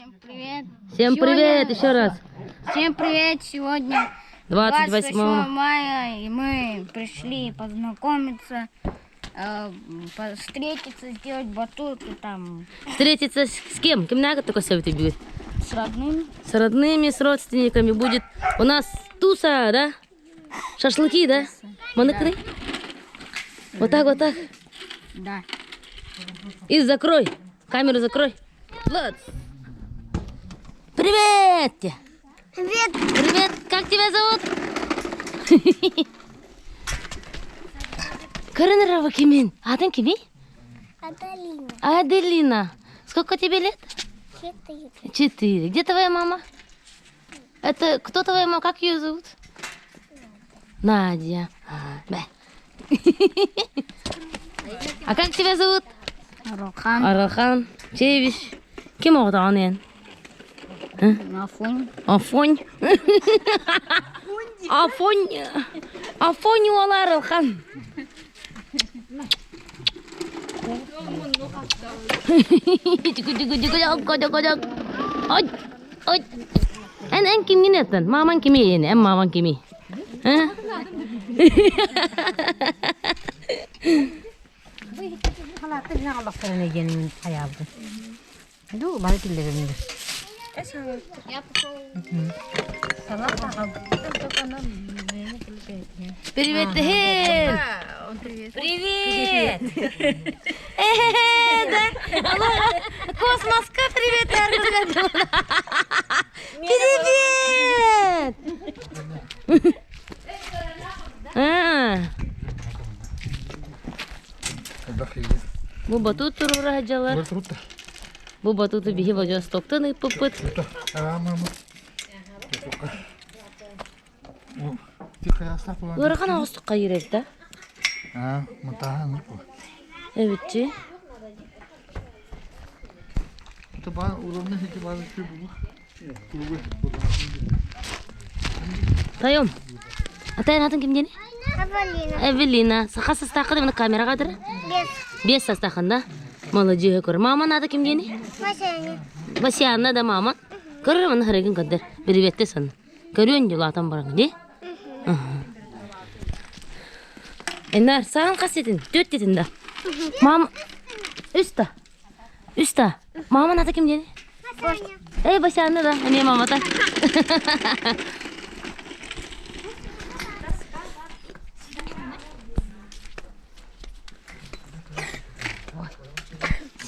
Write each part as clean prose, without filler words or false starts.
Всем привет. Всем привет еще раз. Всем привет. Сегодня 28 мая, и мы пришли познакомиться, э, встретиться, сделать батут и там Встретиться с кем? Кем надо такой совет будет? с родными. С родными, с родственниками будет. У нас туса, да? Шашлыки, да? Монокры? Вот так, вот так. Да. И закрой. Камеру закрой. Вот. Привет! Привет. Привет! Как тебя зовут? Көрүн кимин? Аатыҥ кимий? Аделина. Аделина. Сколько тебе лет? Четыре. Четыре. Где твоя мама? Это кто твоя мама? Как ее зовут? Надя. А, да. А как тебя зовут? Рухан. Арахан. Чевиш. Ким оҕотоҕун Афонь. Афонь. Афонь. Афонь уола Арылхан. Ой, ой. Эн эн кимҥин аттан? Маамаҥ кимий эн? Эн маамаҥ кимий? А? Привет, Хель! Привет! Э, да? Алло, Космоска, привет! Привет! А, Бу батут турура дьалар. Бу батуту биһи Владивостоктан ыыппыппыт. Ыарахан оҕустукка киирэр да? Эбитчи. Тайом. Атайын атын ким диэни? Эвелина. Эвелина. Саха састааххын именно камераҕа дыр? Бес. Бес састааххын да? Молодец көр. Мама надо ким диэни? Васяня. Васяна да мама. Көрөр маны харыгын көрдөр. Бириветте сон. Көрүөн дьулаатан баран ди. Энар, саан хас этин? Төрт этин да. Мам, үс да. Үс да. Мама надо ким диэни? Эй, Васяна да, эмиэ мамата.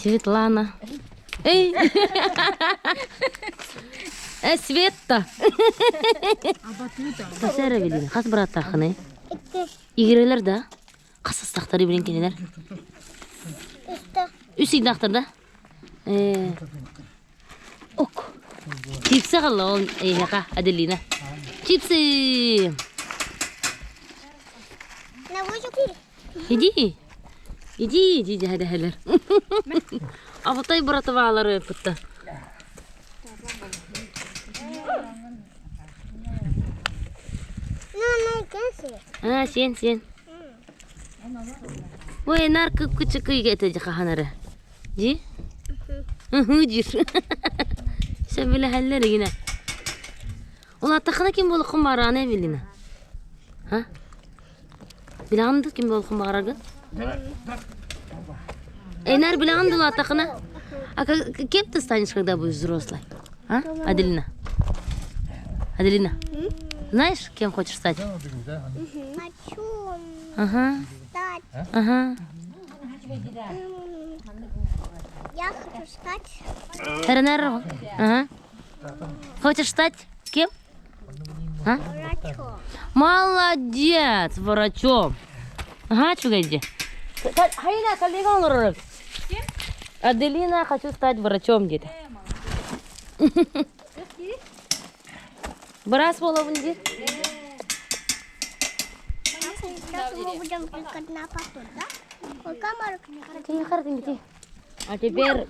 Светлана. Эй! Э, Света! Хас Эвелина, хас бырааттааххыный? Игирэлэр да? Хас састахтары билин кинилэр? Үс ыйдаахтар да? Э, ок. Чипсы аҕалла ол эйиэхэ, Аделина. Чипсы! Иди. Иди, иди, дьэ Абатай братвалары ыппытта. А, сен, сен. Ой, нар кып-кычыкый этэ хаһан Дии? Ыһыы диир. Сөбүлэһэллэр игинэ. Улааттаххына ким буолуоххун баҕараҕын Эвелина? А? Билэҕин да ким буолуоххун баҕараргын? Эйнар билэҕин да улааттаххына? А кем ты станешь, когда будешь взрослой? А, Аделина? Аделина, знаешь, кем хочешь стать? Хочу Ага. стать. Ага. Я хочу стать. Ага. Хочешь стать кем? А? Врачом. Молодец, врачом. Ага, чугайди. Хайна, коллега олорор. Аделина, хочу стать врачом, где-то. Быраас буолабын диир. Сейчас мы будем прыгать на батут, да? Ой, камеру. А теперь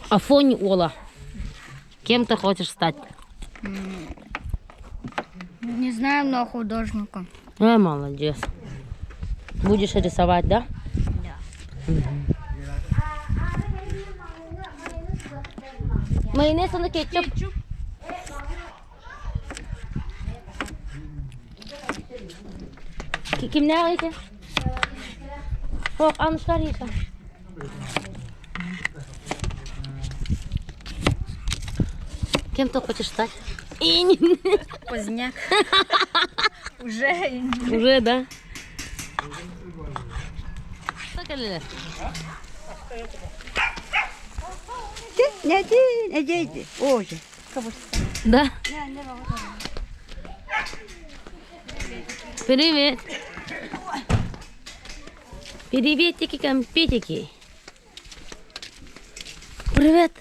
Афонь Ола. Кем ты хочешь стать? Не знаю, но художником. Ой, молодец. Будешь рисовать, да? Да. Майонез уонна кетчуп. Кимнээх ити? Ох, Анушка Риша. Кем ты хочешь стать? Поздняк. Уже. Уже, да? Да. Привет. Приветики, компетики. Привет.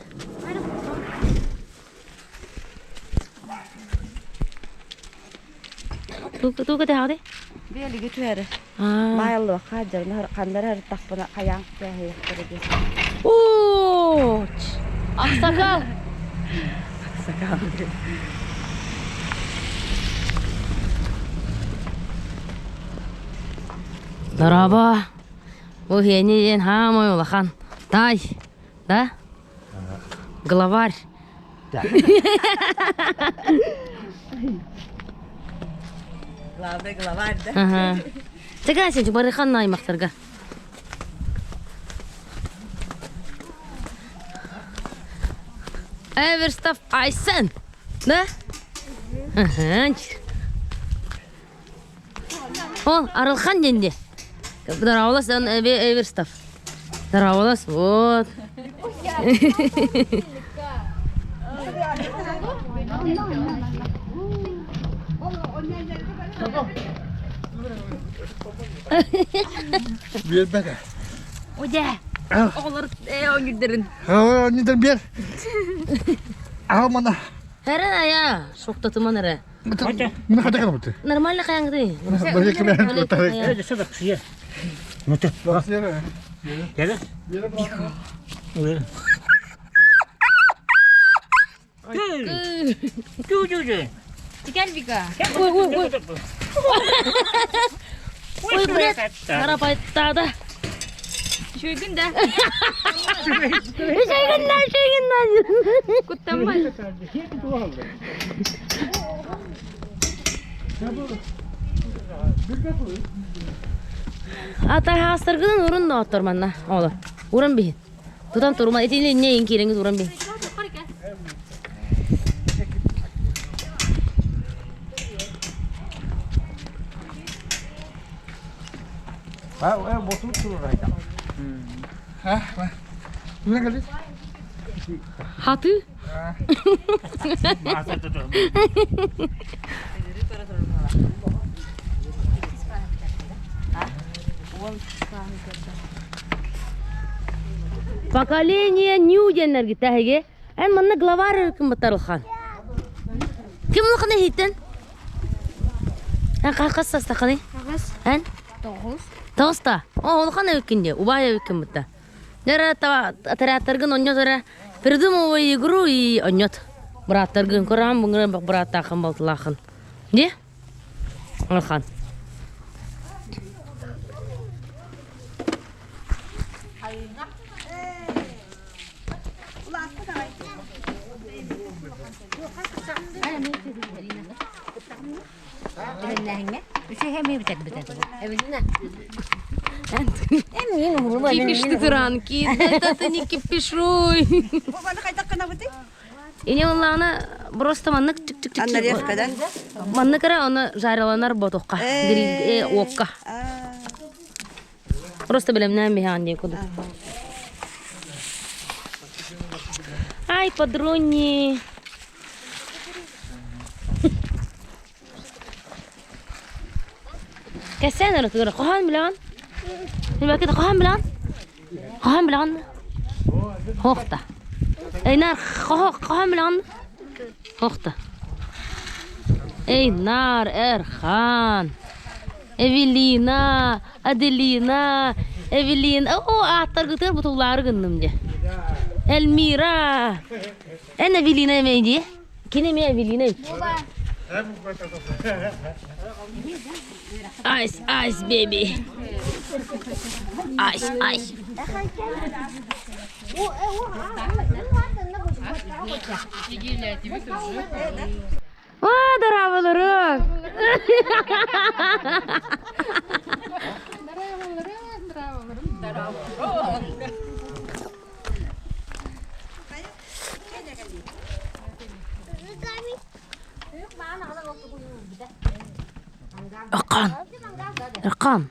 Туга тэҕэ Биэлиги түһэри. Маайыллыбакка дьарына ханнара ырыттахпына хайаан кээһиэхтэрэ диэн. Оо, Аксакал. Аксакал. Дорообо. Бу хиэни диэн хаамай улахан. Тай. Да? Главарь. Да. Главный главарь, да? Ага. Чекай, сен барыхан аймақтарға. Эверстов Айсен. Да? Ага. Ол Арылхан денде. Здоровалась, он Эверстов. Здоровалась, вот. Биэрбэт. Удэ. Оҕолор оонньуурдарын. Оонньуурдарын биэр. Аҕал мана. Эрэ ая, шоктатыман эрэ. Мына хата калбыты. Нормально каяңды. Ой, ой, ой. Ой, блядь, Карапайттада. Үчүгүн да. Үчүгүн үчүгүн Куттамман. Ата хаастаргынан урун ноттор манна. Ола. Уран биһин. Тутан турума итини не ин киреҥит уран биһин. Хаты? Поколение Нью диэннэрги тэһиги. Эн манна главарь ким баттарылхан. Ким улахан эһиттен? Эн хас састаханы? Эн? Тоҕус. Тоҕуста. О, улахан эбиккин дии, убай эбиккин бытта. Дьэ отрядтаргын онньот эрэ придумывай игру и онньот. Бырааттаргын көрөҕүн буҥыран бырааттааххын балтылааххын. Дии? Улахан. Кипиш ты, Туранки, это ты не кипишуй. Ине онлаана просто маннык чик чик чик. Анна да? Маннык эрэ оны жариланар ботуққа. Гриль уокка. Просто билемнән биһаан дии кудук. Ай, подруни. Кэсээн эрэ тыгыра хоһоон билэҕин? Нибакыта хоһоон билэҕин? Хоһоон билэҕин? Хоохта. Эйнар хоһоон билэҕин? Хоохта. Эйнар, Эрхан, Эвелина, Аделина, Эвелина. Оо, ааттаргытыгар бутуллаары гынным дьэ. Эльмира. Эн Эвелина эмэй дии. Кини эмиэ Эвелина эбит. Айс, айс, baby. Айс, айс. О, дорооболору! Эрхан! Эрхан!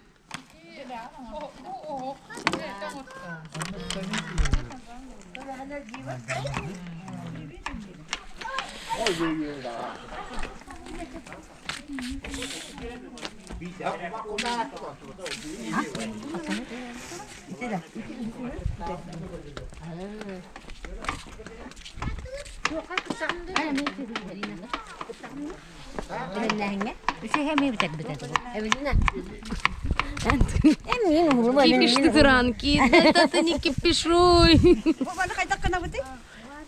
Кипиш ты, Туран, это ты не кипишуй.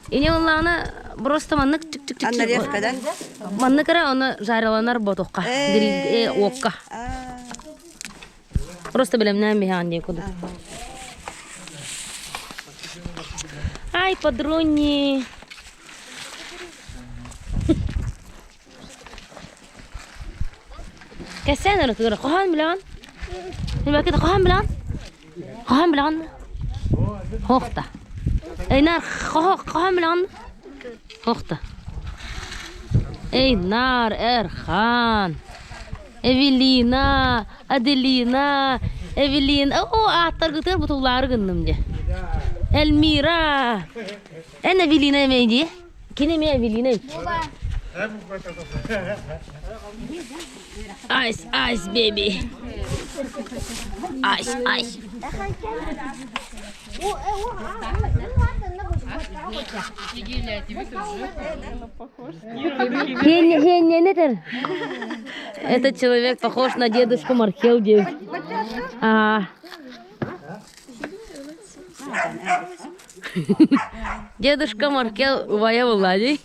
Ине онлаана просто маннык чик чик чик. Маннык эрэ оны жариланар ботуққа, гриль уокка. Просто билемнээн биһаан диэн курдук. Ай, подруни. Кэссээн ырытыгар хоһоон билэҕин? Билбэккит хоһоон билэҕин? Хоһоон билэҕин? Хоохта. Эйнаар хоһоон билэҕин? Хоохта. Эйнаар Эрхан. Эвелина, Аделина, Эвелина. О, ааттаргытыгар бутуллаары гынным дьэ. Эльмира. Эн Эвелина эмиэ дии. Кини эмиэ Эвелина. Айс, айс, baby. Айс, айс. Этот человек похож на дедушку Мархелди. А. Дедушка Маркел убайа буолла дии.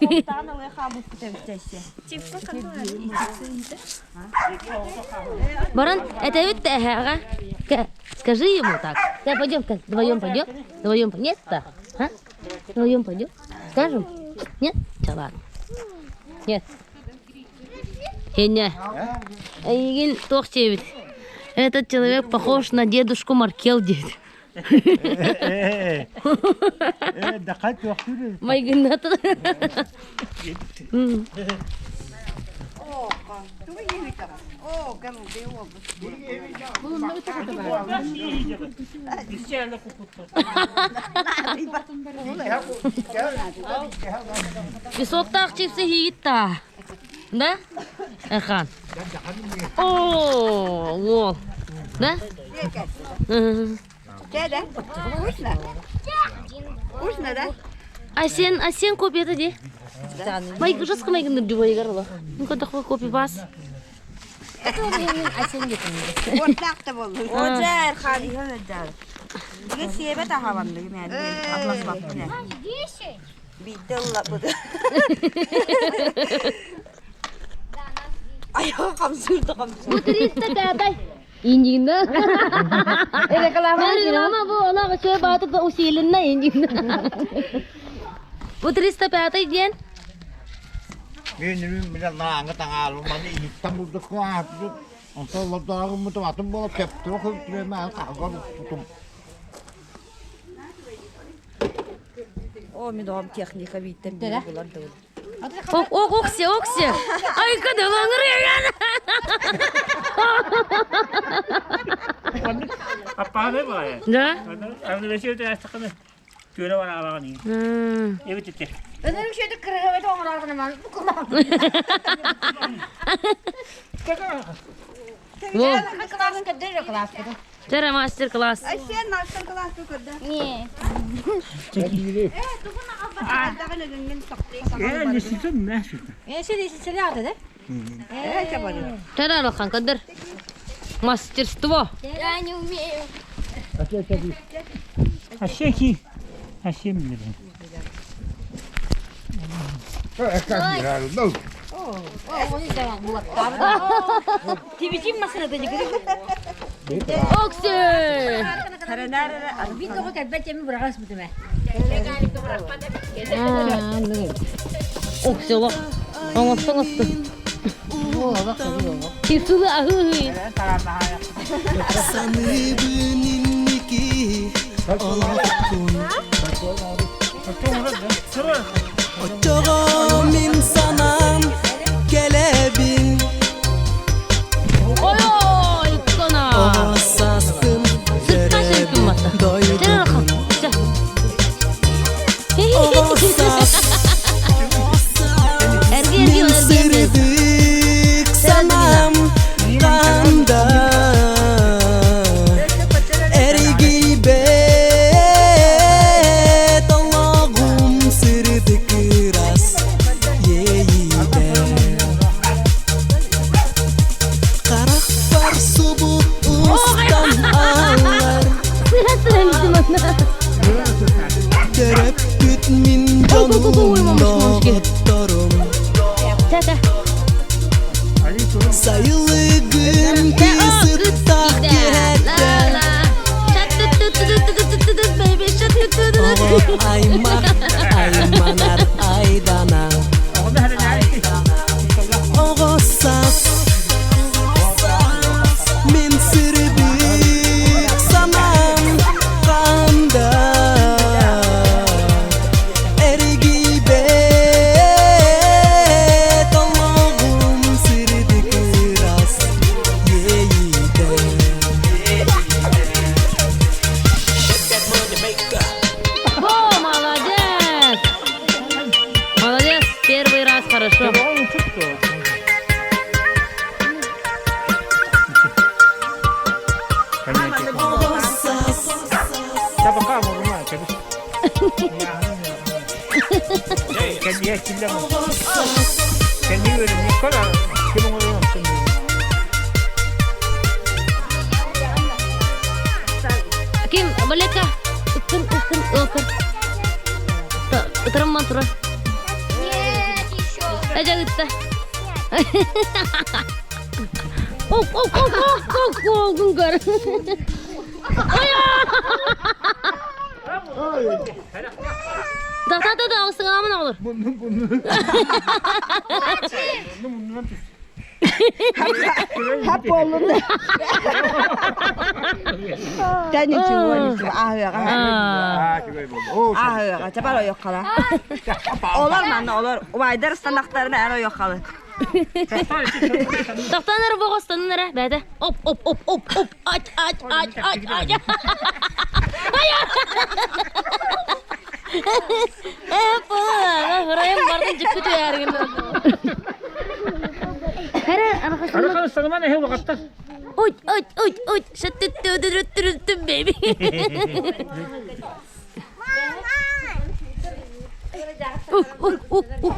Баран, это ведь эһэҕэ. Скажи ему так. Да, пойдем, вдвоем пойдем. Вдвоем нет-то? А? Вдвоем пойдем? Скажем? Нет? Да ладно. Нет. Хеня. Эйигин туох диэбит. Этот человек похож на дедушку Маркел диэбит. Майгынната. Песоктаах чипсы иһигит да? Да? Эрхан. О, уол. Да? Вкусно? Вкусно, да? Асен, Асен копията ди. Май жестко майгыныр дюбайгар ола. Ну-ка такой копи бас. Ортақты болды. Ожа Эрхан. Бүгін себе тахабанды мен. Атлас баппын. Бидде бұды. Аяғы қамсырды қамсырды. Бу 305 Индигинда. Реклама бу она чөй бааты усиленно индигинда. Бу 305 диэн. Мен биле нааңы таҥаалу маны иһиттэн бурдукку ааппыт. Онтон олордооҕум атын буола кэптиро көбүтүрэмэ хаалгар укпутум. О, мен оғам техника биттен били булар дыл. Ок, ок, окси, окси. Ай, кадалаңыр Аппааны баайа. Да? Аны астақаны түөрэ бар абаҕын. Эбит ите. Өнөрүк шөйдүк кырыгабайт оңораргынаман бу кылман. Во, Классын кадыр класс. Тера мастер-класс. Ай, сен мастер класс көрді. Не. Э, неситен мәсүт. Тера алхан кадыр. Мастерство. Я не умею. Асеки. Асем биле. Окси! Ох, село. Оҥостон оҥостон. Кисылы аһыы. Саныыбын инники олохпун Оччоҕо мин санаам кэлэбин Ой, икона. Оҕо сааспын Сытта төрөөбүт дойдубун Оҕо саас Мин сырдык санаам ханда Эргийбэт олоҕум сырдык ыраас иэйиитэ Харахпар субу устан аалар Төрөппүт мин дьонум доҕотторум Сайылыгым кысыттах киһэттэ Оҕо аймах айманар айдана Оҕо саас Мин сырдык санаам ханда Эргийбэт олоҕум сырдык ыраас иэйиитэ О, молодец! Молодец, первый раз хорошо. Ким, Балека, ыккын, ыккын, ылкын. Ытырымман тура. Нет, еще. Эдэ ытта. Оп, оп, оп, оп, оп, оп, көр. Да, да, да, да, сыҥаамын оҕолор. Хап буоллун да. Та ничего, ничего. Аһыаҕа. Аһыаҕа. Чапар ойоххала. Олор манна олор. Убайдар станахтарына эр ойоххалы. Тохтон эрэ боҕостанын эрэ бэйэтэ оп оп оп оп оп ач ач ач ач ач Ээ Хырайым бардын дьүккү түһээригин Хара Араханы санаман эһэ улаҕаттар. Ой ой ой ой шаттыттыдырыттырыттым baby. Ух ух ух ух.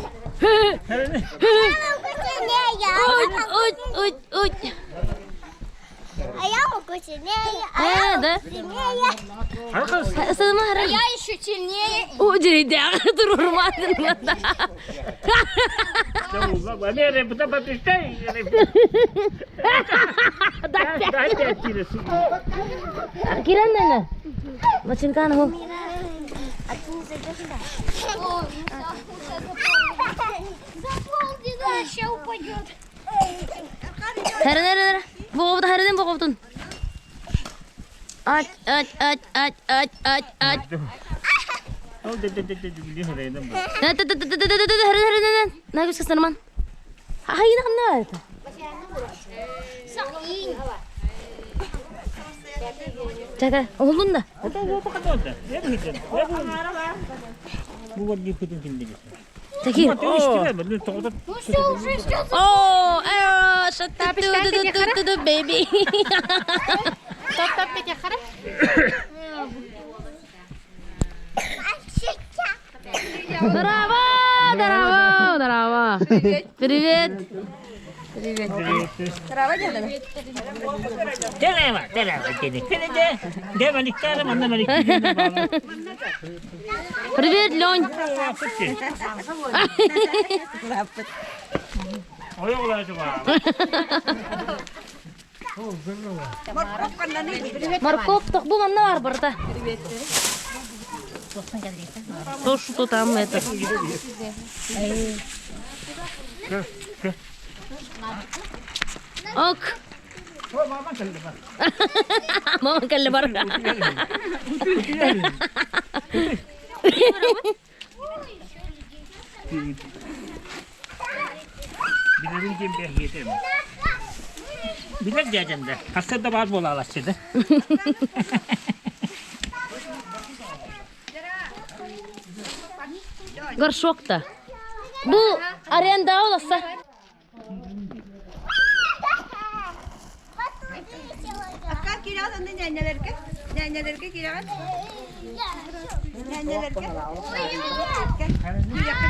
Ой ой ой ой. А я могу сильнее, а я Э, да? могу сильнее. Сылма А хара. я еще сильнее. Удиридяга турурматын. Кирен нene. Мачинкан ху. А ты не зайдешь, да? Заполнила, сейчас упадет. Хәрен хәрен. Боғобут хәрен боғобутун. Ач ач ач ач ач ач ач. Хәрен хәрен. Нагыс кысырман. Хайна ханна это. Чaka, oğlun da. Такие. Ну все, уже все. О, э, шатту baby. Топ-топ петяхара. Здорово, здорово, здорово. Привет. Привет, Лень. Морковь тохбу манна бар барда. То, что там это. Ок. Мама кэллэ бар. Билэрин диэн бэһиэтим. Билэр дьээдьэндэ. Хаска да баар буолаалаччы да. Горшок-то. Бу аренда олоса. Акка киирэн онно ньээнньэлэргэ ньээнньэлэргэ киирэҕин ньээнньэлэргэ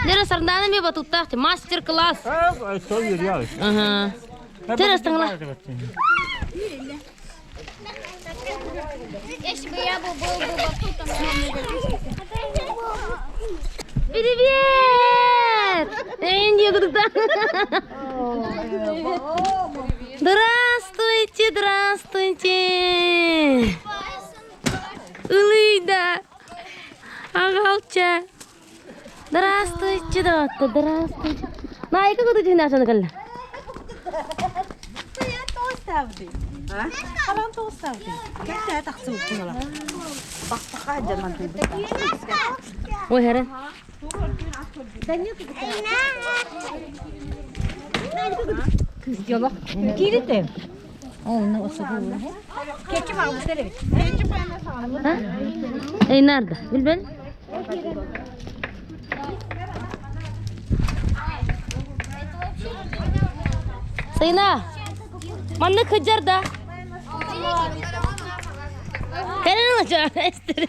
Нера сардаана ми батуттаах мастер-класс. Ага. Терес тыңла. Если бы я был бы батутом, Привет! Энди, Здравствуйте, здравствуйте! Ылыйда! Аҕалча! Здравствуйте, доҕоттор, здравствуйте! Наайка куду түһүнэ кэллэ. Ой, хәрен. Эй, nerede? Bilben. Сайна, манна кыдьар да. Кэлэн ылача эстер.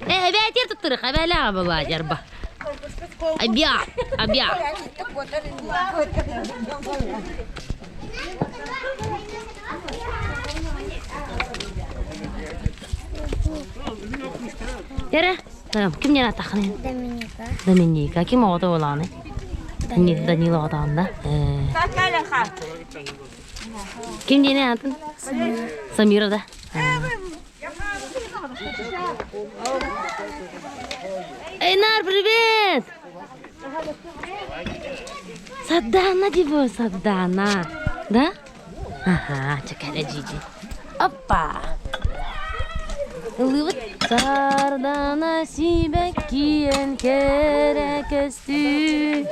Э, эбээтиэр туттарых, эбээлээх буолла дьарба. Абья, абья. Эрэ, ким ньара тахны? Доминика. Доминика. Ким оҕото буолааны? Данила оҕотоҕунда. Ким диэни аатын? Самира да. Эйнар, привет! Сардана диво, Сардана. Да? Ага, чекай, Джиджи. Опа! Ылыбыт Сардана сибэккиэн кэрэ көстүү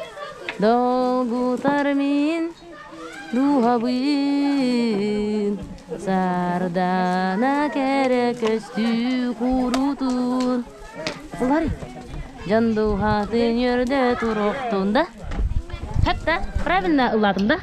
Долгутар мин дууһабын Сардана кэрэ көстүү курутун Ылларый. Дьон дууһатын үөрдэ туруохтун да? Хатта, правильно ыллаатым да?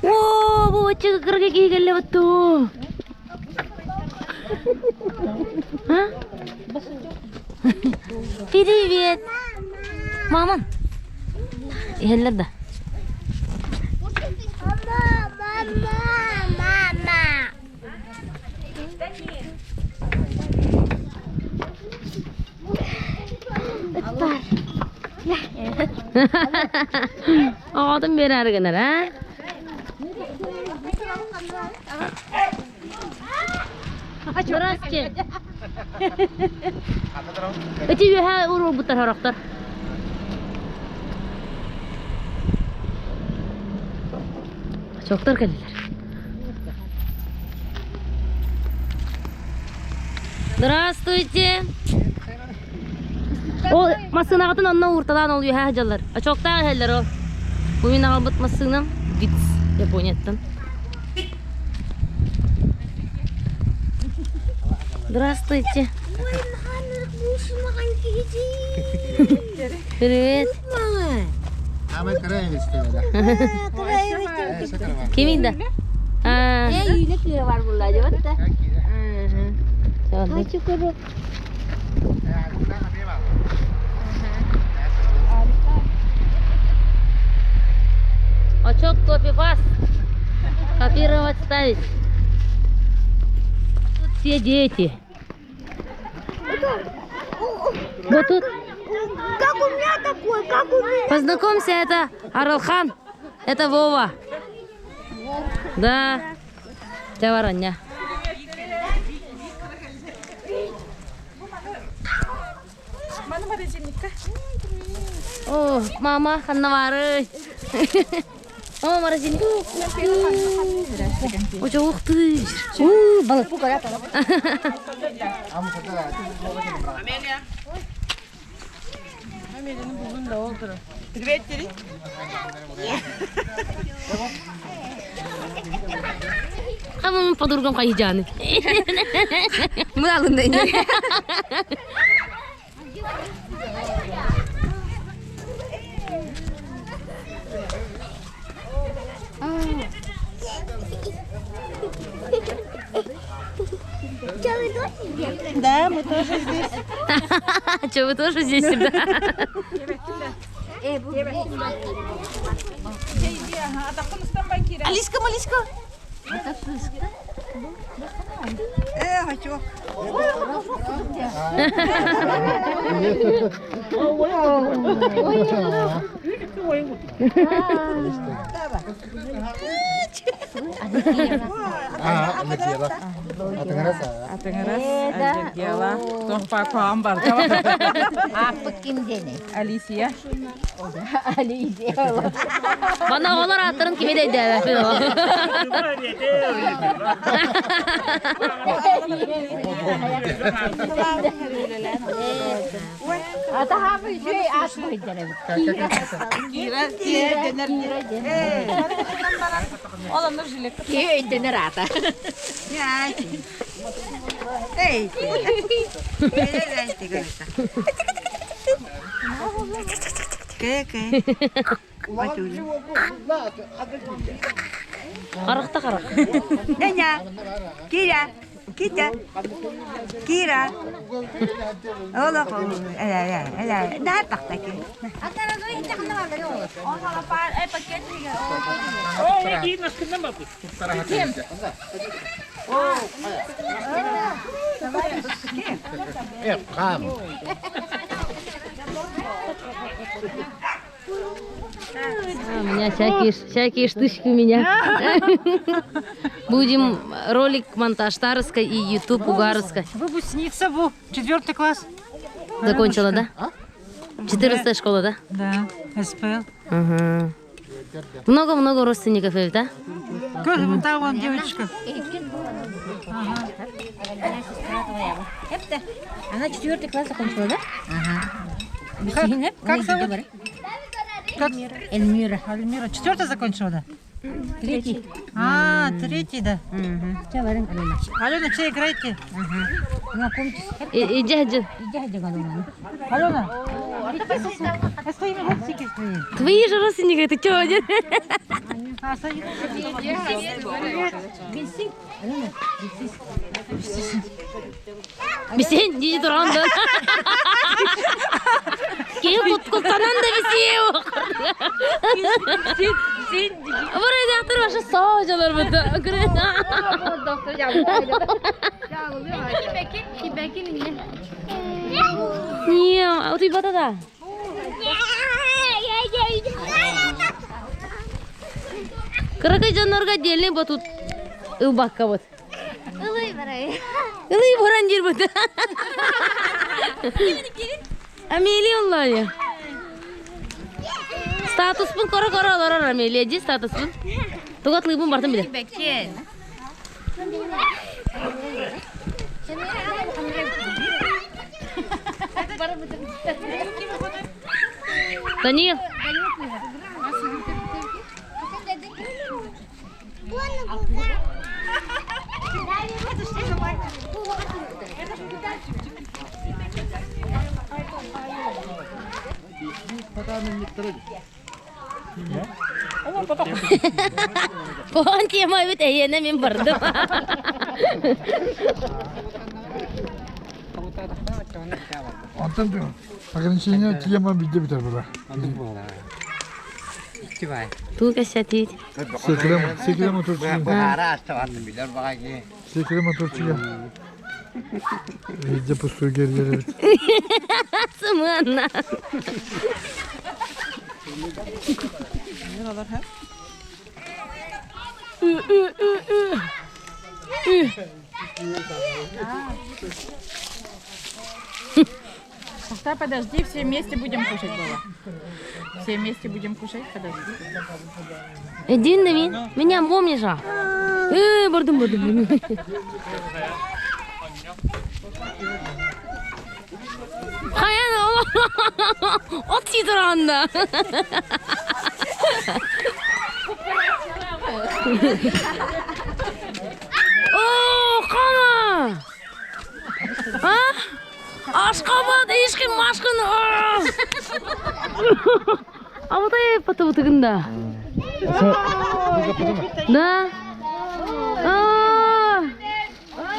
Оо, бу оччуга кырга киһи кэллэ баттуу. А? Привет. Маман. Иһэллэр да. Мама, мама. Оҕотун биэрээри гынар, а? Здрасте. Эти үөһэ уруурбуттар сорохтор. Чоктор кэллилэр. Здравствуйте. Ол массыынаҕытын онно уурталаан ол үөһэ сылдьаллар. Очоктаах иһэллэр ол. Бу мин аҕалбыт массыынам Виц Японияттан. Здравствуйте. Привет. Кимий да? А. Очок копипаст. Копировать ставить. Тут все дети. Вот тут. Как у меня такой, как у меня. Познакомься, это Аралхан, это Вова. Да. Теваранья. О, мама, ханнавары. О, морозильник. Ой, ух ты. У, балык. Привет, Тири. А мы подругам хайдяны. Мы алынды. Что, вы тоже здесь? Да, мы тоже здесь. Че, вы тоже здесь всегда? Алиска, Малиска. Э, хочу. Атыңырас, Алергияла, Тохпа Куан бар. Алисия. Бана олар аттарын киме дейді. Кира, Кира, денер. Оланыр жилет. Эй. Кэ-кэ. Қарақта қарақ. Няня. Кира. Китя. Кира. Ола Эля, эля, Да, тахтаки. О, кийин наскындан бапыт. У меня всякие, всякие штучки у меня. Будем ролик монтаж Тарской и YouTube Угарской. Выпускница был. Четвертый класс. Закончила, да? 14 школа, да? Да, СПЛ. Угу. Много-много родственников, да? Как вон там вон девочка. Она четвертый класс закончила, да? Как, как зовут? Как? Эльмира. Альмира. Четвертый закончила, да? Третий. А, третий, да. Алена, что играете? Знакомьтесь. Иди, иди. Иди, Алена. Алена. А своими родственники твои. Твои же родственники, ты чё? А, свои Бисен, диди туран да. Кей кут куттанан да бисеу. Бурай доктор башы сау жалар бу. Не, а ты бата да. Кыракай жаннарга деле батут. Ылбакка вот. Ылый барай. Ылый баран жер бут. Амелия онлайн. Статуспун кора кора олорор Амелия, ди статуспун. Тугат лыбын бартын биле. Даниил. Пон тема бит эйене мен бардым. Онтон ограничение тема бидде битер була. Ту кәсәтит. Секле секле моторчу. Бара астабатын билер багы. Секле моторчу. Видя пустую герьер. Сымыанна. Сахта, подожди, все вместе будем кушать, Вова. Все вместе будем кушать, подожди. Иди на меня, меня помнишь, а? Э, бардым, бардым. Хайа, от сидоранда. О, қана! А? Ашқабат, ешкім машқын. А вот и потом да. Да. А.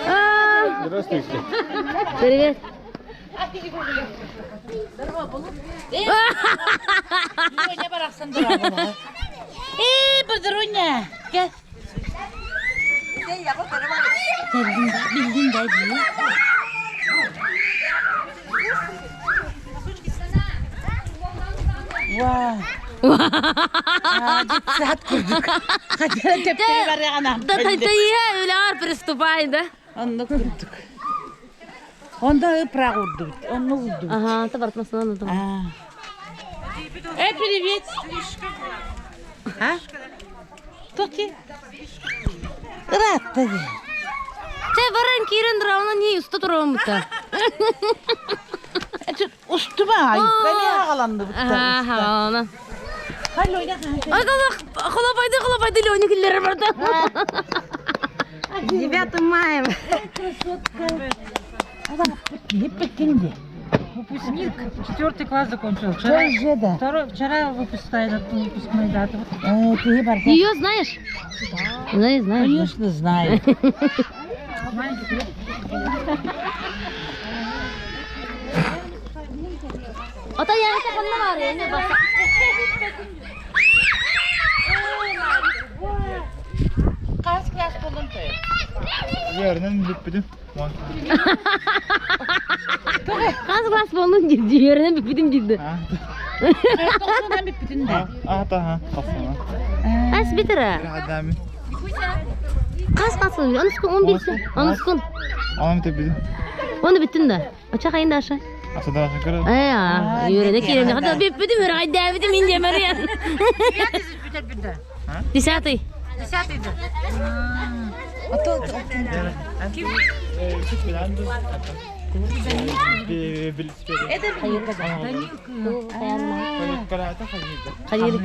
А. Здравствуйте. Привет. Эй, Бодруня, gel. Bildin de değil. Вау. Саат курдук. Тептери барыгана. Да ты я уляр приступай, да? Онно курдук. Онда ыпра курдук. Онно курдук. Ага, ты бартмасына надо. Э, привет. А? Токи. Ыраатта ди. Те баран кирен дравна не уста турам бута. Устума айып. Эми агаланды бутта. Ага, ана. Халло, Ай, хлопайды, хлопайды, Леня киллер барда. 9 мая. Красотка. Не Выпускник, четвертый класс закончил. Вчера, Тоже, да. второй, вчера выпускная, выпускной дата. Ее знаешь? Знаю, знаю. Конечно, знаю. Ата янка ханна бар, яне баса. Kaç klas buldun ты? Yerden bittim. Каз класс болдун жирди, yerine битим жирди. Тоқсаннан бит да. А, та, ха. Ас битера. Адами. Каз класс болдун. Анускун 11. Анускун. Anam tepidi. Оны биттин да. Ача кайында аша. Асада şeker. Э, а, юрене кирен. Хада биппидим, айда битим инде Мария. Десятый. Десятый да. Халил.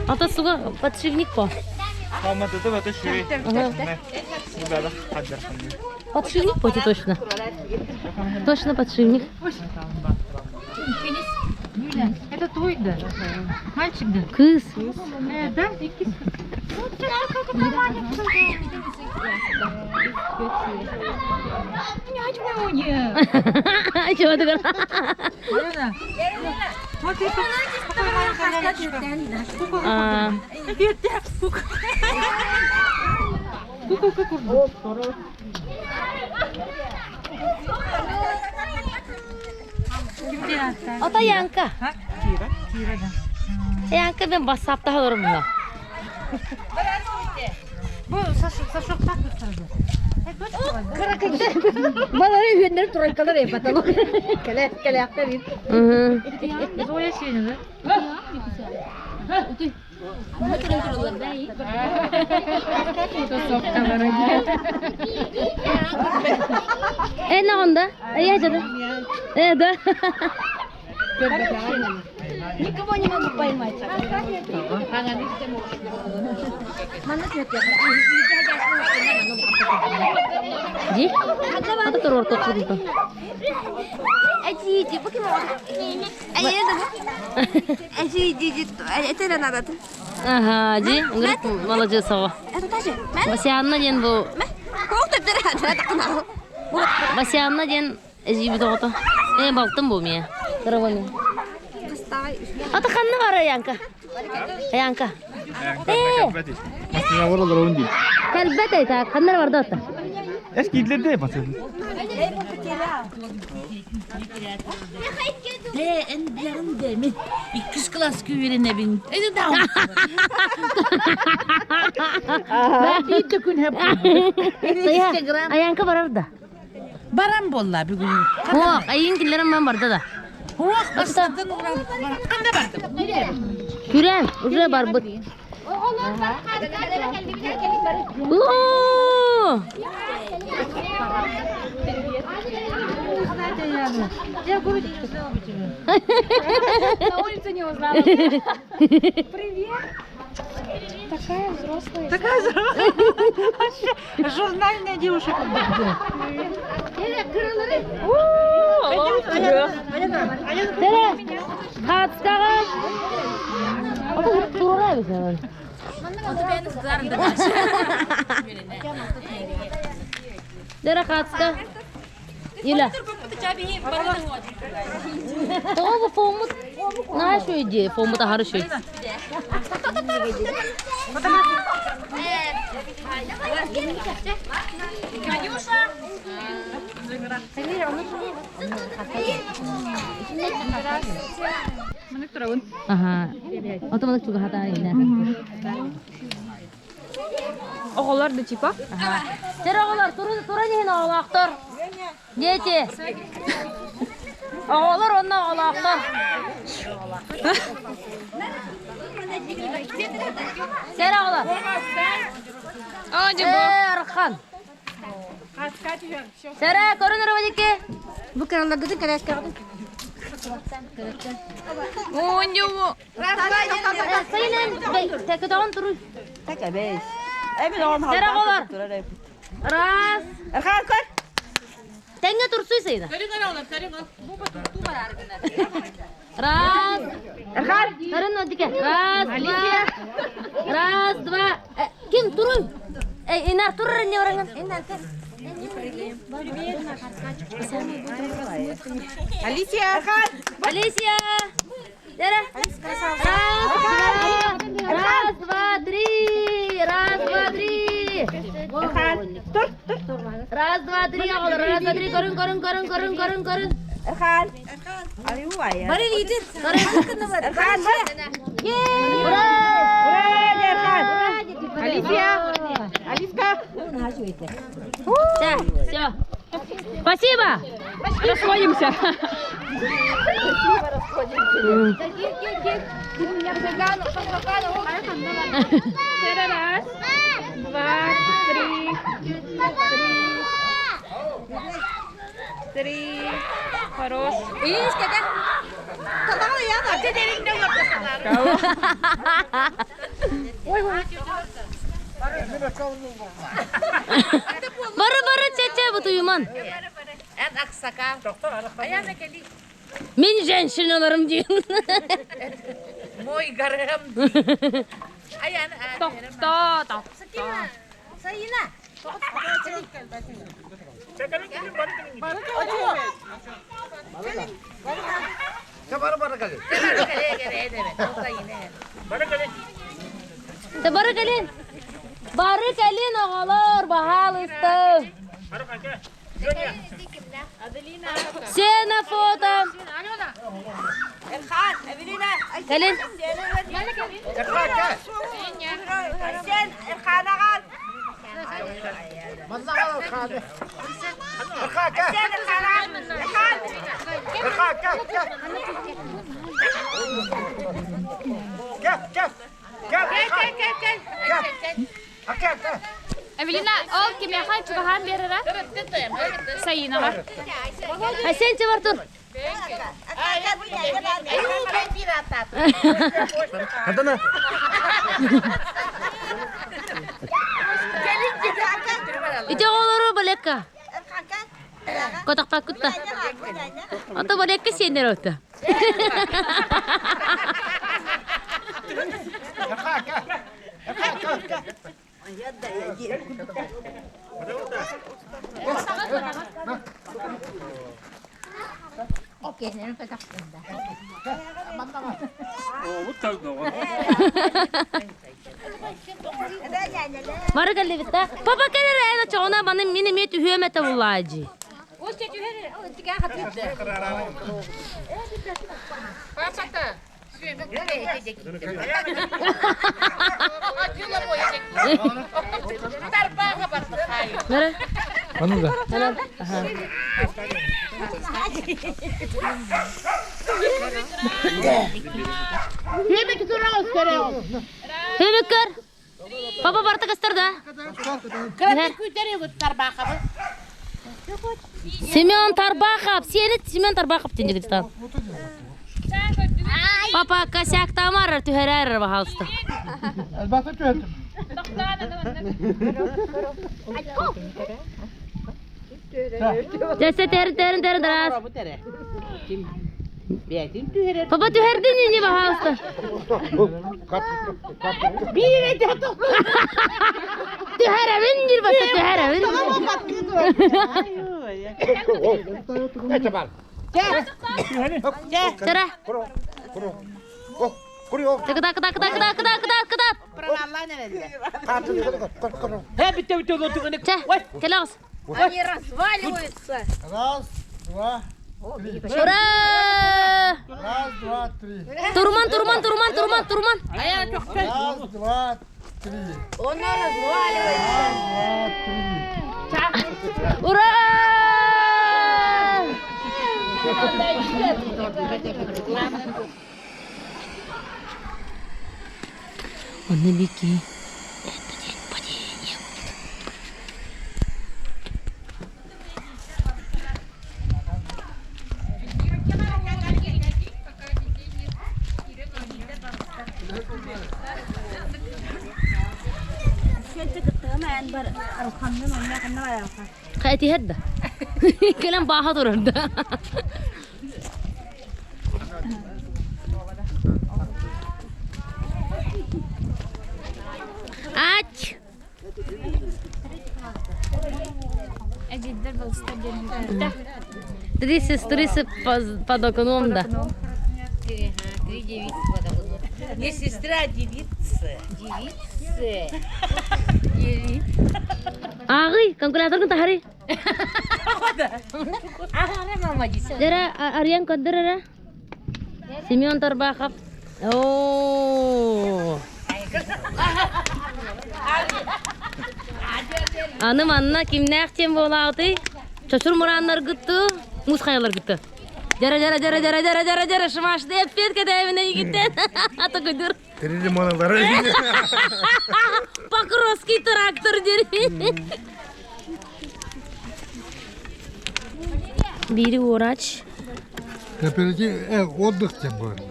Ата суга подшипник по. Подшипник по точно. Точно подшипник. Юля, это твой, да? Мальчик, да? Кыз. Э, да, и кис. Чего ты говоришь? Алена, смотри, какая маленькая лялечка. Куколка. А. Куколка. Куколка курдук. Ата Янка. Кира. Кира, да. Янка мен басапта алырым мына. Бу Саша, Сашок так сразу. Балары үйеннер тройкалар эпаталу. Келе, келе актер. Зоя Сенина, да? Э, на онда. Э, я жада. Э, да. Никого не могу поймать. Ди? Ата тур орто курду. Эти иди, Эти иди, это надо. Ага, ди. Говорит, молодец, ава. Это тоже. Васянна ден бу. Васянна ден эжиби тоғыты. Э, балтым бу мия. Караваны. Ата ханна бара Янка. Янка. Э, Masına var olur onun değil. калбет айта, ханнар барды ата. Эс киирлерде басын. Де, эн билэрин де, мен иккис класска үөрэнэбин. Эди да. Биир да күн хэп. Инстаграм. Аянка барар да. Баран болла бүгүн. Хуак, айын киллерим мен барда да. Хуак бастатын уран. Канда бардым? Күрэн, уже барбыт. Уу! На улице не узнала. Привет. Такая взрослая. Такая взрослая. Журнальная девушка. Тере, хаатскаҕа. Тура бисэ. Тере хаатска. Иля. Тоҕо бу фомут наһаа үчүгэй дии, фомут аһары үчүгэй. Аха. Отомалык чугаһатаа инэ. Оҕолор да типа. Сэр оҕолор, турун туран иһин оҕолоохтор. Дети. Оҕолор онно оҕолоохтор. Сэр оҕолор. Э, Архан. Сэрэ, көрүн өрөбөдикки. Бу кыраларгытын кэлээскэҕитин. Сайынын көтөҕөн туруй. Так эбэс. Эми оҕом Сэрэ оҕолор. турар эбит. Раз. Эрхан көр. Тэҥҥэ турсуй сайына. Раз. Эрхан. Көрүн одике. Раз, два. Раз, два. Ким туруй? Эй, Инар турар не бараңын. Алисия. Алисия. Лера. Раз, два. Раз, два, три. Раз, два, три. Эрхан. Тур, тур. Раз, два, три. Оҕолор, раз, два, три. Көрүн, көрүн, көрүн, көрүн, көрүн, көрүн. Эрхан. Аювая. Бары лидер. Көрүн. Эрхан бар. Ура! Ура, Эрхан. Алисия. Алиска. Все, все. Спасибо. Расходимся. Раз, два, три, три. Хорош. Бары бары чече бу туйман. Мин женщиналарым диэн. Мой гарем. Тохто, тохто. Бары бары кэлин. Бары кэлин. Те бары кэлин. Бары кэлин оҕолор, баһаалыста. Бары кэлин. Женя. Все на фото. Эрхан, Эвелина. Кэлин. Эрхан кэл. Сен Эрхан аҕал. Манна аҕал Эрханы. Эрхан кэл. Сен Эрхан аҕал. Эрхан. Эрхан кэл, кэл. Кэл, кэл. Кэл, Эрхан. Кэл. А, кэл, кэл. Эвелина, ол кимиэхэ чугаһаан биэрэрэ? Саинаҕа. А сен бар тур. Хадана. Ити оҕолору балекка. Котохпаккутта. Ото балекка сиэннэр отто. Эрхан кэл. Эрхан кэл, кэл. Оо, бу тал доҕор. Бары кэллибит да. Папа кэлэр эн очоҕуна маны мин эмиэ түһүөм этэ буллаадьы. Nere? Аны да. Хемиккер. Папа барта кыстар да. Семен Тарбахов, сиэнит Семен Тарбахов диэн дьигититан. Папа косяк тамар түһэрэр пожалуйста. Элбэхтэ түһэрдим. Дьэсэ терин терин терин дарас. Папа түһэрдин ини пожалуйста. Түһэрэбин диир бата түһэрэбин. Тара. Кыда кыда кыда кыда кыда кыда кыда. Чэ, кэлэҕис. Они разваливаются. Раз, два, три. Ура! Раз, два, три. Турман, турман, турман, турман, турман. Раз, два, три. Он разваливается. Раз, два, три. Ура! Онно бики. Это день падения будет. خيتي هدى كلام باها ترد Ач! Три сестры под окном, да. Три девицы под окном. Не сестра, а девица. Девица. Ағый, калькуляторгын тахары. Дера, Ариан көрдөр Семен Тарбахов. О! Аны манна кимнээх тем буолаатый? Чочур мурааннаргытты, муус хайаларгытты. Жара жара жара жара жара жара жара шымашты эппет кэтэбинэ игиттен. Ата көдөр. Три лимона Покровский трактор дери. Бири уорач. Кооператив, отдых тем более.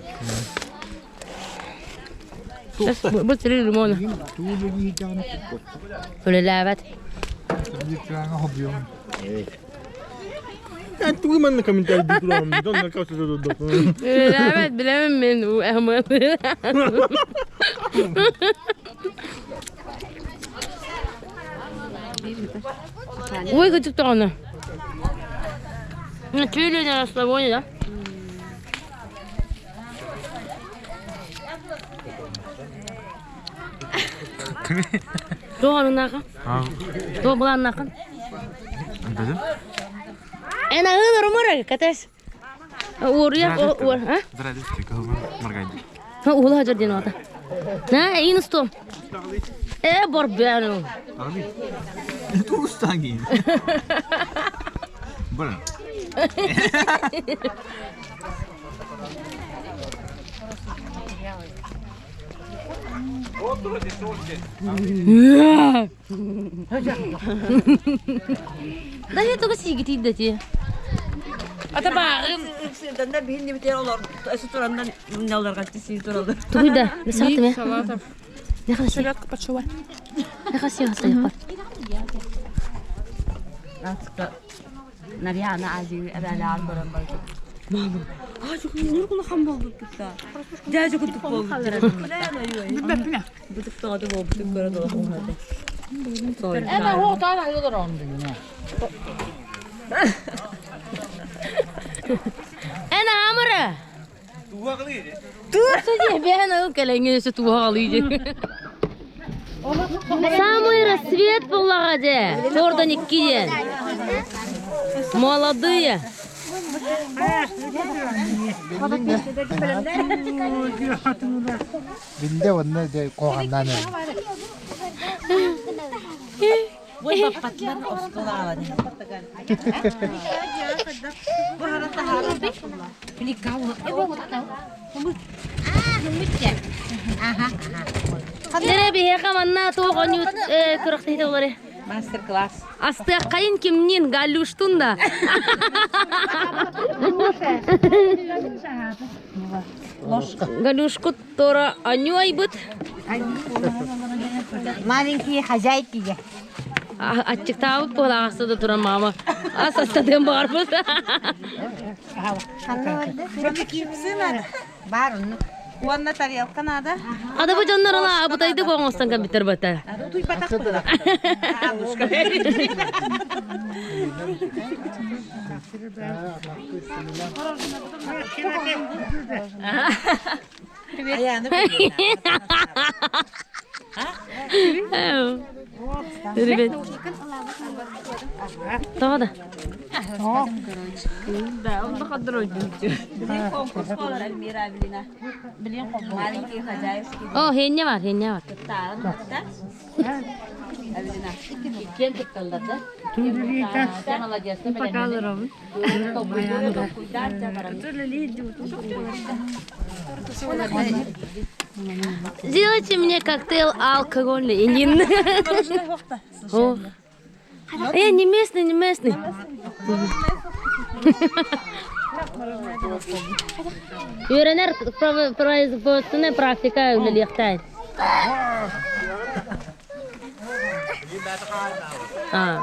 Бу три лимона. Үлэлээбэт. Тугу манна комментарий Үлэлээбэт билэмин мен Ой, кытык тоҕону. Түүлү на расслабоне, да? Туох анынаахан? Туох былааннаахын? Эн аһыын орумура катэс. Уоруйах уор, а? Уола хажар диэн аата. На, эйин устуом. Э, борбяну. Туустаан Bueno. Да я только сигити дати. Ата баарым. Сырданна биһинни битер олор турандан не олорга сии туралар. Тугуйда, не саатым Салатов. Не хаси. Селедка под шубой. Не хаси хасайпар. Нарьяна ази эбэлээн көрөн барбыт. Мама, аа жукун улахан болбут кытта. Дьэ жукун болбут. Бутук тоҕото болбутук көрө долох уһаты. Эна хуутаана юлор ондугуна. Эн амара. Туох Бээн ыл кэлэҥҥин өссө туоҕалыы. Самый рассвет буоллаҕа дьэ. Чордан икки диэн. Молодые. Билде онно дэ куһаҕаннаан эрэр. Ой, баппатлар осколаалан. Нere биһиэхэ манна туох оонньуут күрэхтэһиитэ буоларый? Мастер-класс. Астыаххайын кимниин Галюштун да. Галюшкут туора анньуу айбыт. Маленькие хозяйки я. Аччыктаабыт буолаҕаста да туран мама. Ас астатыан баҕарбыт. Бар онну. Уонна тарелка надо. Ада бу дьоннор ыла абытайды оҥостон компьютер бата. Утуйбатах була. Ребят. Тоҕо да? Да, он Конкурс болар Эльмира Абелина. Маленькие хозяюшки. О, хенне бар, хенне бар. Абелина. Кем тутталлар да? Сделайте мне коктейль алкогольный. И не... О. Э, не местный, не местный. Үөрэнэр производственная практика үлэлиэхтээх. А.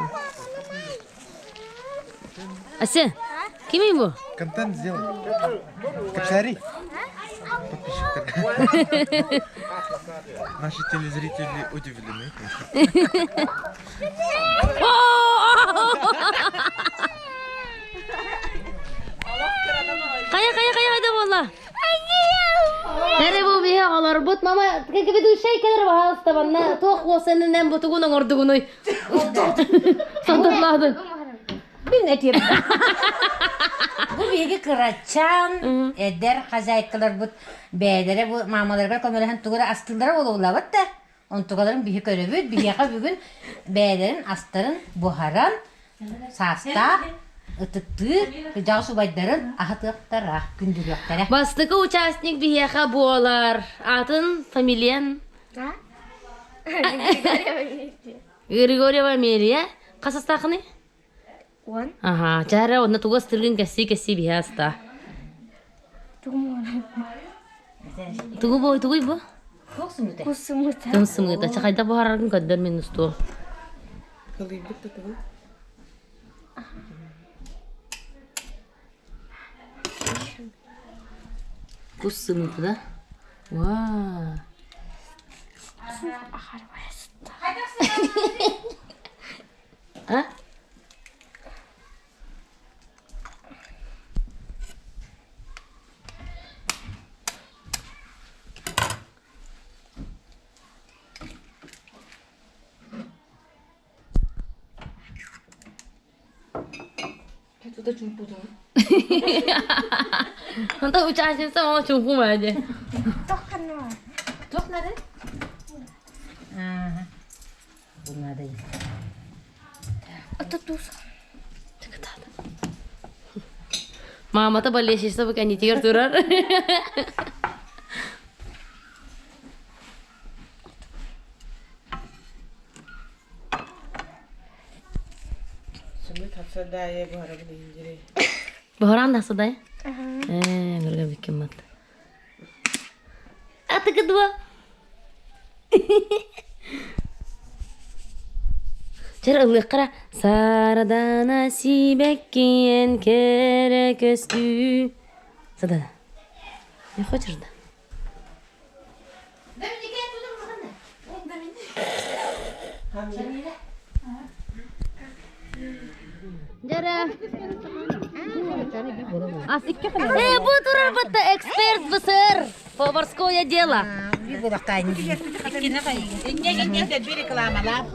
Ася, кимий бу? Контент сделай. Капсари. Подписчиктар. Наши телезрители удивлены. Хайа, хайа, хайа, хайда буолла? Эре бу биһи олорбут мама ведущай кэлэр баһаалыста манна туох уосанынан бутугун оҥордугунуй? Сантатлаады. Мин этиэм. Бу биһиги кырачаан эдэр хозяйкаларбыт бэйэлэрэ бу маамаларыгар көмөлөһөн тугу эрэ астыыллара буолуллабыт да онтугаларын биһи көрөбүт биһиэхэ бүгүн бэйэлэрин астарын буһаран саастаах ытыктыыр кырдьаҕас убайдарын аһатыахтара күндүлүөхтэрэ Бастакы участник биһиэхэ буолар. Атын фамилиян? Григорьева Амелия. Хас астаахыный? Он. Аха, чара онно тугу астыргын кэссии-кэссии биһи аста. Тугу бу, тугуй бу? Кусумута. Тым сымыыта. Ча хайда буһараргын көрдөр мин устуом. Кус сымыыта да? Вау. А? Онто участница мама чуҥкум ээ Туох наада? Бу наада. Маамата болельщица бу кэннитигэр турар. Буһаран да садай? Ээ, ngырга биккиммат. Атыгы дуо? Чэр ыллыаххара Сарадана сибэккиэн кэрэ көстүү. Садана. Не хочешь да? Дьэрэ. Э, бу турар бытта эксперт ВСР. Поварское дело. Инньэ инньэ дэлби рекламалаах.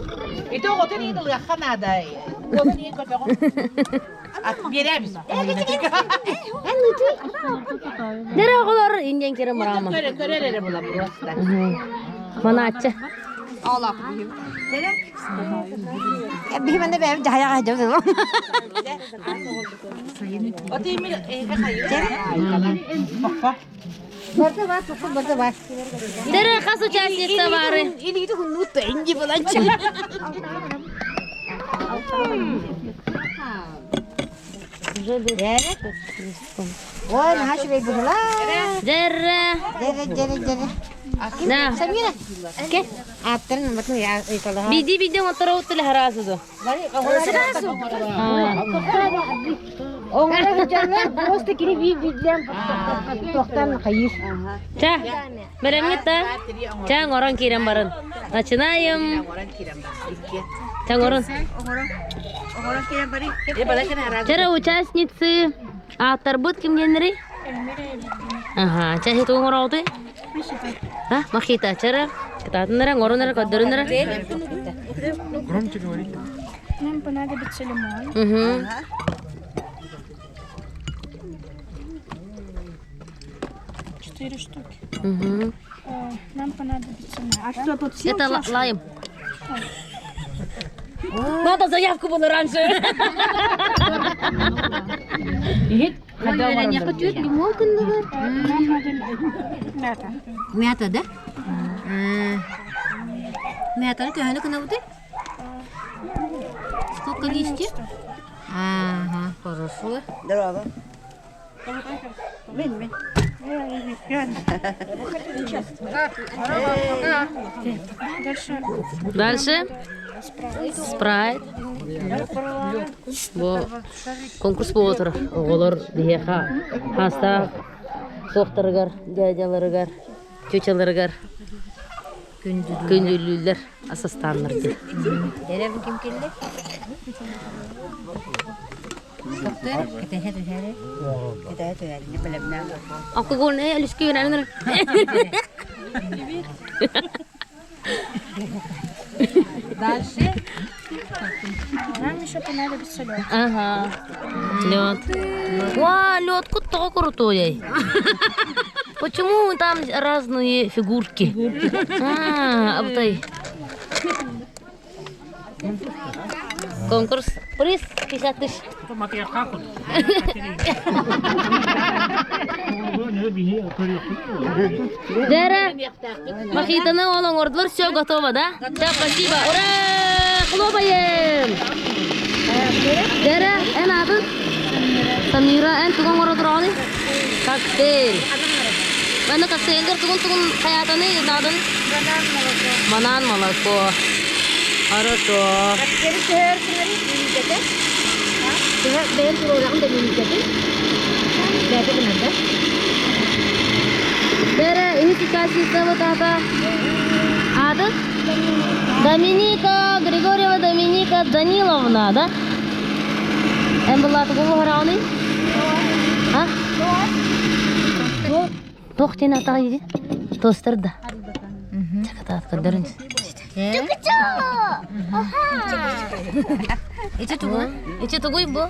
Ити оҕотун иин ылыахха наада. Уолун иин көтөҕүн. Биэрээбис. Нere оҕолор индиан кире мурама. Көрө көрөр эрэ була просто. Манааччы. Биһимэнэ бэйэм дьаһайаҕа дьабын. Оты имил эйгэ хайы. Барда бар, туку барда бар. Тере хас участница бары. Илиити хуннут инди буланчы. Ой, наһаа үчүгэй быһыла. Дерре. Дерре, дерре, дерре. Да. Самира. Ке? Аттарын батын ыйкалаха. Биди биди оторо утуле харасуду. Оҥоро сылдьаллар, просто кини биир-биирдээн туохтан хайыыр. Ча, бэлэмҥит да? Ча, оҥорон киирэн барын. Начинаем. Ча, оҥорон. Чара участницы. Ааттарбыт ким диэннэрий? Ага, ча хит оҥороҕутуй? А, Махита, чара. Кытаатыннара, оҥоруннара, көрдөрүннара. Громче говорите. Нам понадобится лимон. Угу. Четыре штуки. Угу. Нам понадобится мята. А что тут все Это лайм. Надо заявку было раньше. Нам надо мята. Мята, да? Мята, төһөнү гынабытый? Сколько листьев? Ага, хорошо. Здорово. Мин, мин. Дальше Дальше. Спрайт. Бу конкурс буола турар. Оҕолор биһиэхэ хаастаах суохтарыгар, дядяларыгар, тетяларыгар күндүлүүллэр асастааннар диэн. Деревин ким келли? Тоқтар, кэтэһэ түһээри. Кэтэһэ түһээри, бэлэмнээн. Алкогольная үлүскэ үөрэнэр. Дальше. Нам еще понадобится лед. Ага. Лед. Ва, лед тоҕо крутой. Почему там разные фигурки? А, абтай. Конкурс. Приз 50 тысяч. Дера, Мохитоны ол оҥордулар, все готово, да? Да, спасибо. Ура! Хлопаем! Дера, эн аатын? Самира, эн тугун оҥоро тураҕыный? Коктейль. Манна коктейльгэр тугун-тугун хайаатаны наадын? Банан молоко. Хорошо. Бэйэн туруораҕын да миникэтин. Бэйэтэ гынар да. Бэрэ, үһүс участница вот аата. Ааты? Доминика Григорьева Доминика Даниловна, да? Эн былааты кугу хараҕыный? А? Туох диэн атаҕа иди? Тостер да. Чакатаат көрдөрүн. Ити тугу? Ити тугуй бу?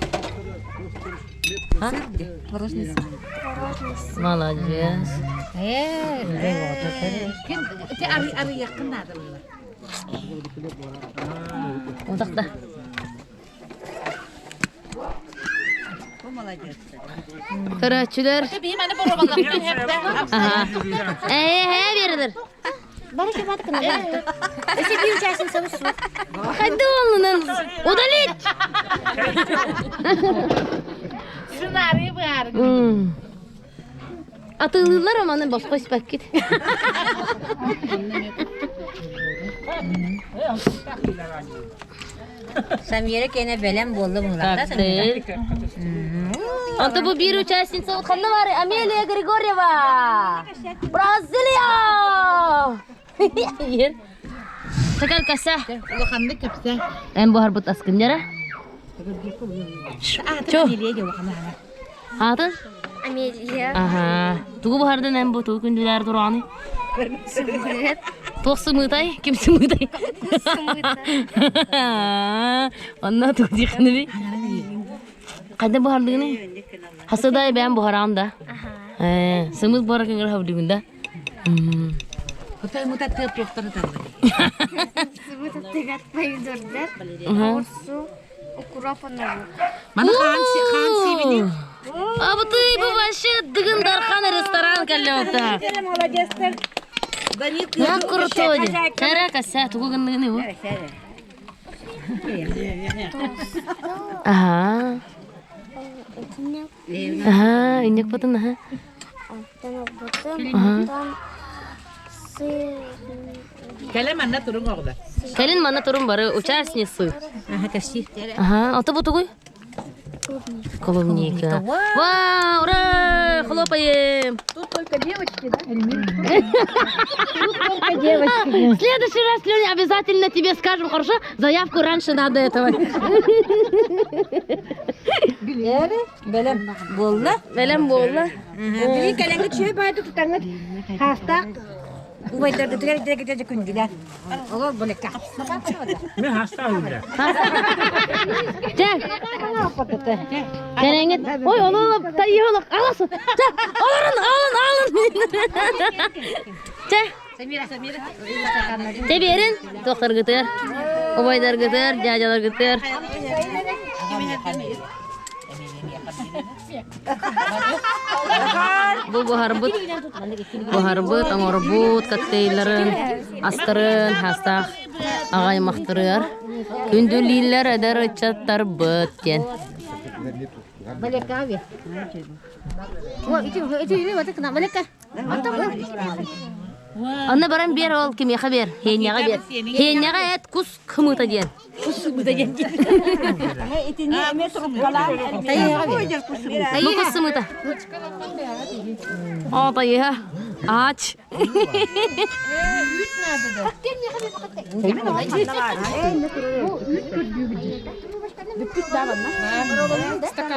Молодец. Ким ити ары арыйаххын наада буолла. Утахта. Көрөөччүлэр. Биһи маны боробаллахтан хэптэ. Аха. Ээ, ээ бердер. Если бил часин сабысу. Хайда олунан. Удалить! Сценарий баар. Атыылыыллар аманы босхо испэккит. Самира кэнэ бэлэм буолла буолла. Коктейль. Онто бу биир участница ханна бар Амелия Григорьева. Бразилия! Ер. Такар каса. Улаханнык кэпсэ. Эн буһарбыт аскын дьара. Аатын Чо. билиэ улахана. Аатын? Амелия. Аха. Тугу буһардын эн бу тугу күндүлээр турааны? Сымыт. Туох сымыытай? Ким сымыытай? Онно тугу диэххиний? Хайда буһардыгыный? Хасыдай бэйэм буһараам да. Э, сымыт буһара кыҥыр хабдыгын да. Хотой мутаттыа туохтары таллар. Сымыт аттыгар помидордар, огурцу, укроп онорук. Маны хаан хаан сиибини. Абытый бу вообще Дыгын Дархан ресторан кэллэбитэ. Молодецтар. На крутой. Кара касса тугу гынныгыны бу? Ага. Ага, иннек потын аха. Онтон олбутум, онтон сыр. Кэлэ манна туруҥ оҕолор. Кэлин манна турун бары участницы. Ага, кэпсии. Ага, ото бу тугуй? Клубника. Вау, ура! Хлопаем! Тут только девочки, да? Тут только девочки. В следующий раз, Леня, обязательно тебе скажем, хорошо? Заявку раньше надо этого. Билери, бэлэм буолла. Бэлэм буолла. Били кэлэҥҥит үчүгэй баайда тутаҥҥыт хаастаах убайдаргытыгар дэгитэ күндүлэр. Олор булекка. Мен хаста үлэ. Чэ. Кэлэҥҥит. Ой, олор тайыһылык алас. Чэ, олорун, алын, алын. Чэ. Самира, Самира. Чэ биэрин. Туохтаргытыгар, убайдаргытыгар, дядяларгытыгар. Бу буһарбыт, буһарбыт, оҥорбут коктейльларын, астарын, хастаах аҕай махтырыар. Күндүлүүллэр эдэр ыччаттарбыт диэн. Онно баран биэр ол кимиэхэ биэр, Хиэнньэҕэ биэр. Хиэнньэҕэ эт кус хымыта диэн. Итини эмиэ трубкалаан Бу кус сымыта. О, тайыһа. Ач.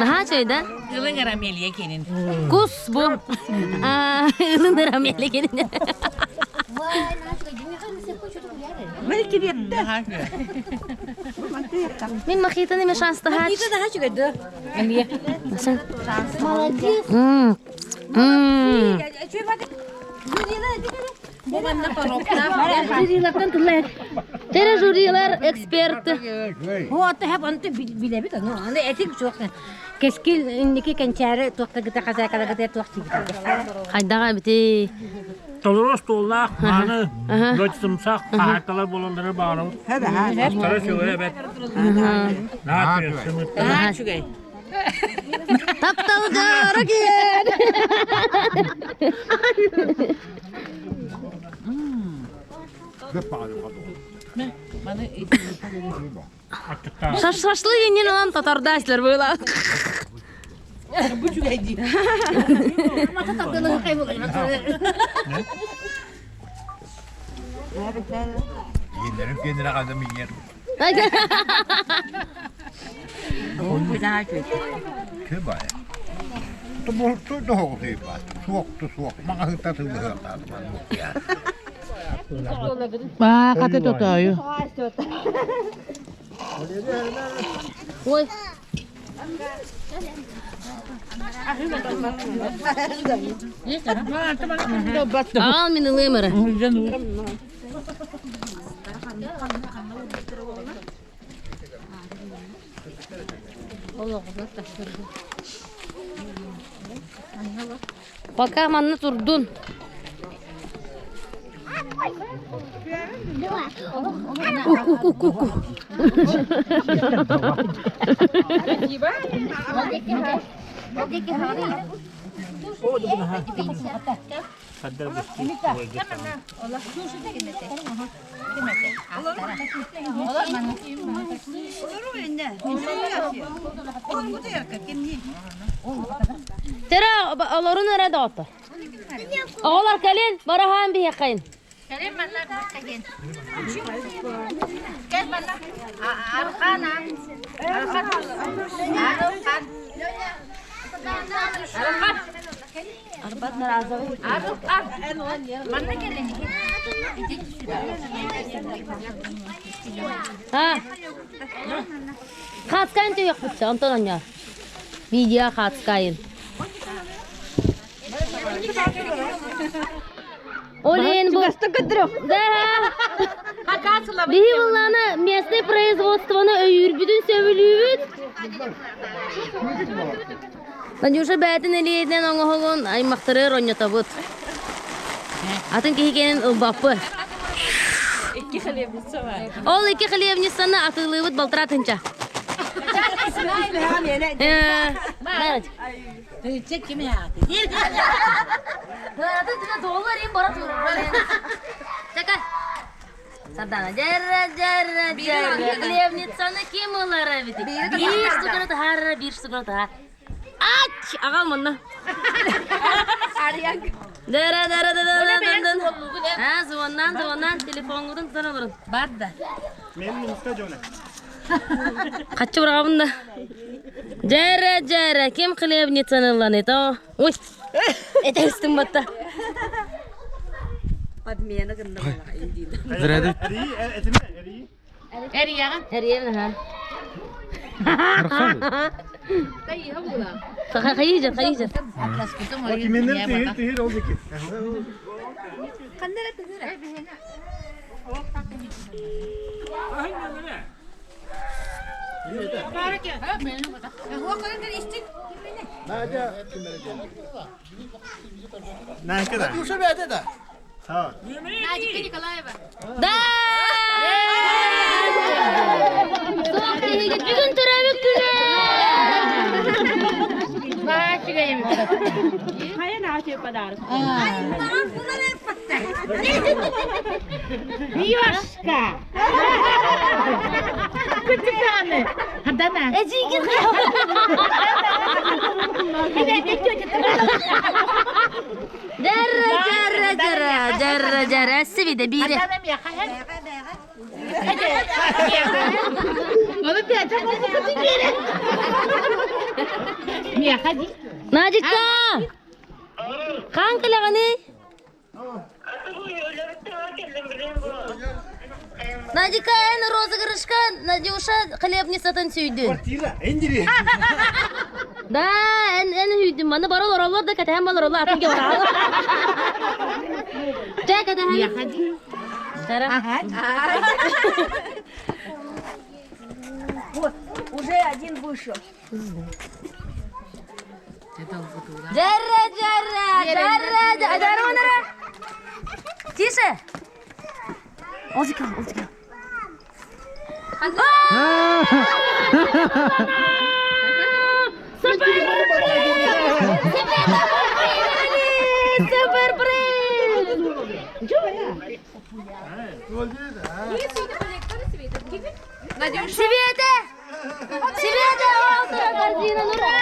Наһаа чэй да? Ылын Рамелия кенин. Кус бу. Ылын Рамелия кенин. Мин мохитоны мен шанстаһач. Мохито наһаа үчүгэй Эмиэ. Молодец. Тере жюрилар эксперты. Вот хеп онты билебит аны аны этик суох. Кескил инники кэнчээри туохта гыта хазайкала гыта туох тигит. Хайдаға бити. Толору остуоллаах, мааны, дочтумсах, хаһааккалар буолаллары баҕарабыт. Астара үчүгэй эбэт. Наһаа үчүгэй. Наһаа үчүгэй. Тапталгара киэн. Шашлык иннин ылан татардаслар было. Бу үчүгэй дии. Иеннерим киэннэрэ ханна минньер. Кыбай. Ту тоһоҕутуйбат. Суохту суох. Маҕаһыта тылыһыахтаатым. Баа, хаты тотою. Ой. Аал мин ылыам эрэ. Пока манна турдун. Ух-ух-ух-ух. Тера олорун эрэ доҕоттор. Оҕолор кэлин, бараһаан биһиэххин. Кэлин манна кэлин. Кэл манна. Архан. Архан. Архан. А. Хацкайын түйөкпүтчө, онтон оñор. Видео хацкайын. Олен бу... Да. Биһи булланы местный производствоны өйүүрбүтүн сөбүлүүбүт. Надюша бээтин илиитинэн оҥоһугун аймахтары ронньотобут. Атын киһи кэнин ылбаппы. Икки хлебница бар. Ол икки хлебницаны атыылыыбыт балтараа тынча. Сардана, дьэрэ, дьэрэ, дьэрэ, хлебницаны ким ылара эбит? Биир суганы таһаарара, биир суганы таһаар. Ач! Аҕал манна. Дэрэ, дэрэ, дэрэ, дэрэ, дэрэ. А, звоннан, звоннан, телефоҥҥутун тутан олорун. Бар да. Мен муста жона. Хаччы быраҕабын да. Дьэрэ, дьэрэ, ким хлебницаны ылланый то? Ой, этэстим батта. Подмена гынна Зряды. Эрияҕын. Эрийэн аха. Хайыжар, хайыжар. Киминен тыһыр тыһыр ол дики. Надя. Душа бәді да. Надя Николаева. Да! Суох киһигит бүгүн төрөөбүт күнэ! Миошка! Күтүканы! Хадана! Эдьиийгин Дәррэ, дәррэ, дәррэ, дәррэ, дәррэ, сибиде бире. Хадана миэхэ Оны пятя Миэхэ ди. Надика! Хаан кэлэҕиний? Надика, эн розыгрышка Надюша хлебницатын сүүйдүн. Квартира, эндири. Да, эн эн үүйдүн. Маны бары олороллор да кэтэһэн олороллор атын кэ бараалар. Чэ кэтэһэн. Тара. Вот, уже один вышел. Дьэрэ, дьэрэ, дьэрэ, дьэрэ, Тише! Олжика, Олжика. Света! Света! Острая корзина! Ура!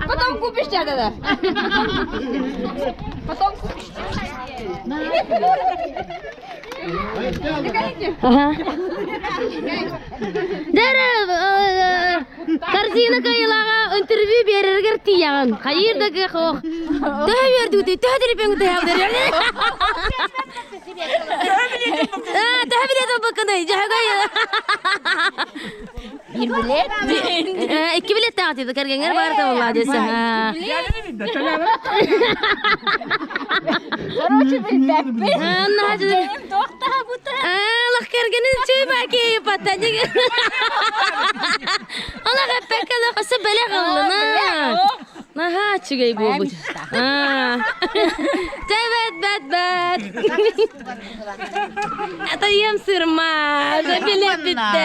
Потом купишь да-да. Потом купишь. Ага. Дәрі, корзина кайылаға интервью берергер тияғын. Хайыр да көхох. Төһө бердүтү, төһө терепең төһө берер. Төһө билет бакыны, жаһагай. Bir bilet. Икки билет тағытыды, кергеңер бар табыла десе. Короче, билбэппин. Анна Аллах кергенин чүй баки патта деген. Аллах эппекке хасы беле каллына. Наха чүгей бу. Бэт бэт бэт. Это ем сырма. Билет битте.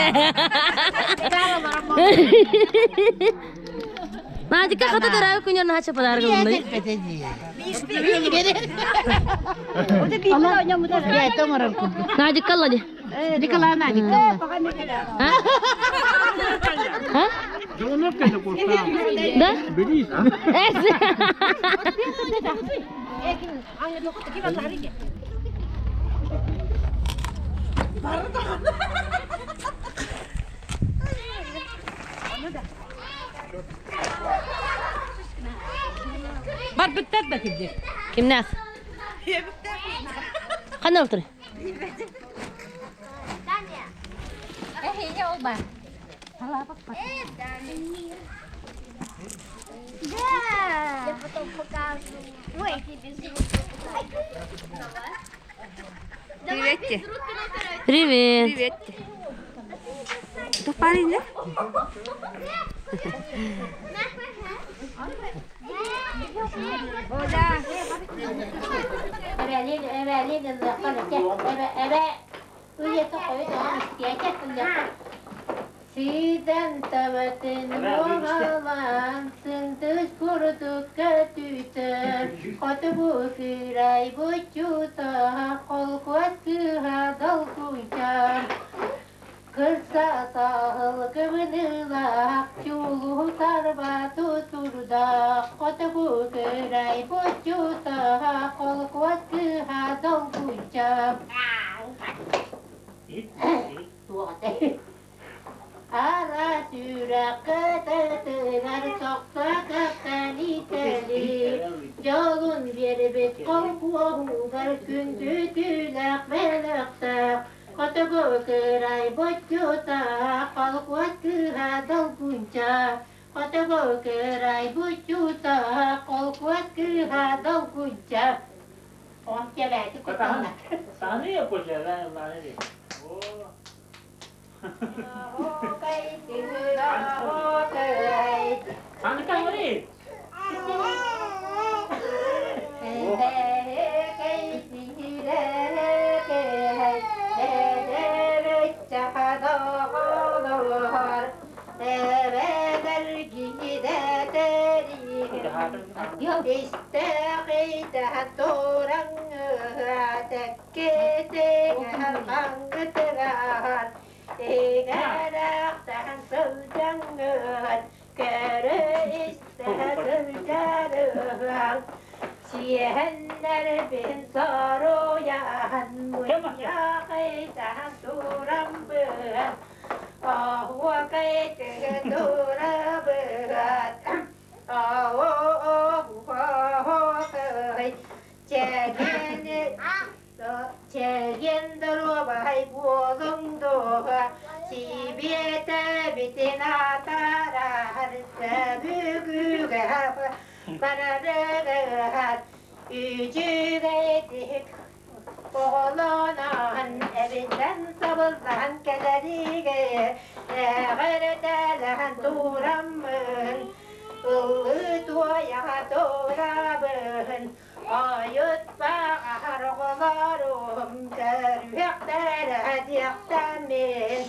Надика хата дыраю күнер нахача подарок алынды. Надика лади. Николай Надикалла. А? А? Да? Барбыттар да кирдик. Кимнээх? Ханна олтур? Да. Я потом покажу. Ой, без рук. Привет. Привет. Привет. Парень, да? Сиидэн табатын уоһалаан сындыс курдук көтүтэр, хотугу кыырай буччута, холкуос кыыһа долгуйар. Кырса саһыл кыбыныылаах, чулуу тарба тутурдаах, хотугу кыырай буччута, холкуос кыыһа долгуйар. Ара сүрэххэ тытынар сохсо кэптэнитэли, дьолун биэрбит холкуоһугар күндү түүлээх бэлэхтээх, хотугу кырай боччута, холкуос кыыһа долгунча, хотугу кырай боччута, холкуос кыыһа долгунча. Он кэбээти кутанна. Саны yapacağız ha Сиэһэннэрбин соруйан мунньаҕайдаан тураммын, оһуокай турабыт, оһуокай чэгиэн чэгиэн доруобай буолуҥ дуо, сибиэтэбитин атаарар сөбүгүгэ барарыгар үчүгэйдик оҕолонон эбиллэн сабыллан кэлэригэ эҕэрдэлэһэн тураммын ыллыы туойаҕа турабын ойутпаҕар оҕолорум көрүөхтэрэ диэхтэммин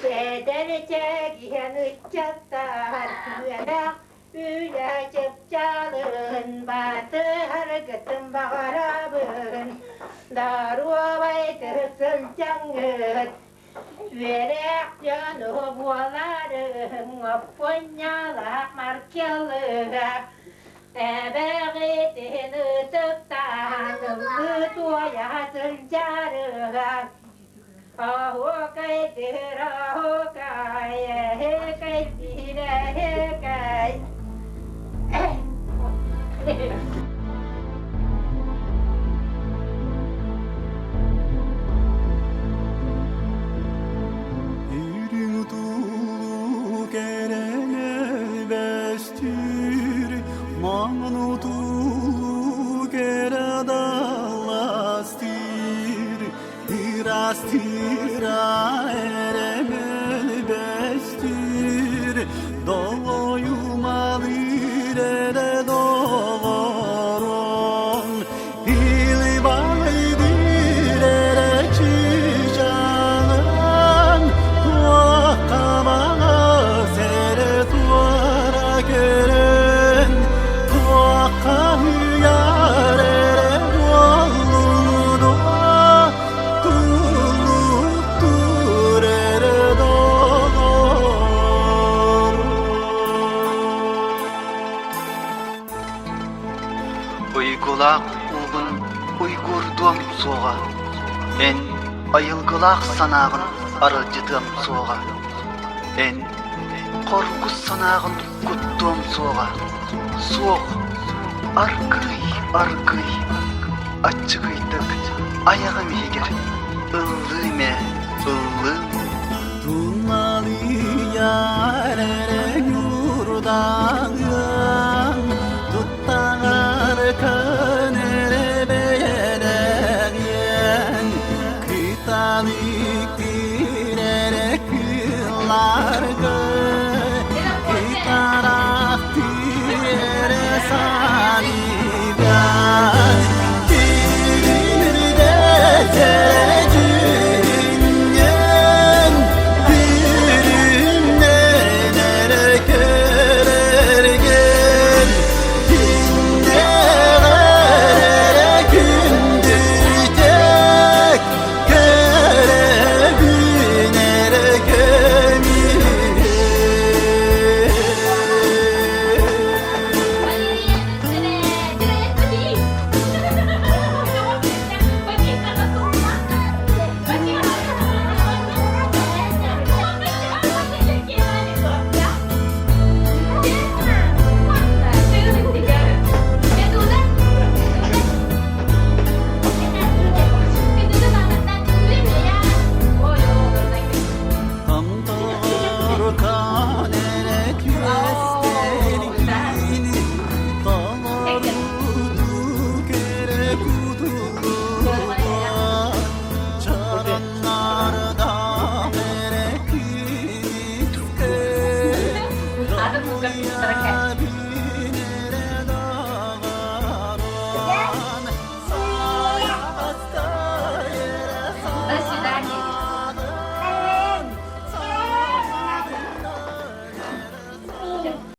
эдэр чэгиэн ыччаттар үөрэх үлэ чыпчаалын батыһаргытын баҕарабын доруобай сылдьаҥҥыт үөрэх дьону буоларыҥ оппунньалаах маркелыга эбэҕитин ытыктаан ыллыы туойа сылдьарыга оһуокай дыр оһуокай эһэкэй диир эһэкэй Үрүҥ тулу кэрэлэ бэстүүр, маҥан тулу кэрэ далластыыр, Ырастыыра эрэмэл бэстүүр, долойумалыыр эрэ доҕорум. Айгылаах санааҕын аралдьытыам суоҕа, эн хоргус санааҕын куттуом суоҕа, суох, аргыый, аргыый, аччыгыйдык айаҕым иһигэр ыллыым ээ, ыллыым. Туналыйар эрэ ньуурдаҕын, туттаҕар көнөрө бэйэлэҕин, кыталык тирэрэ кылларгын.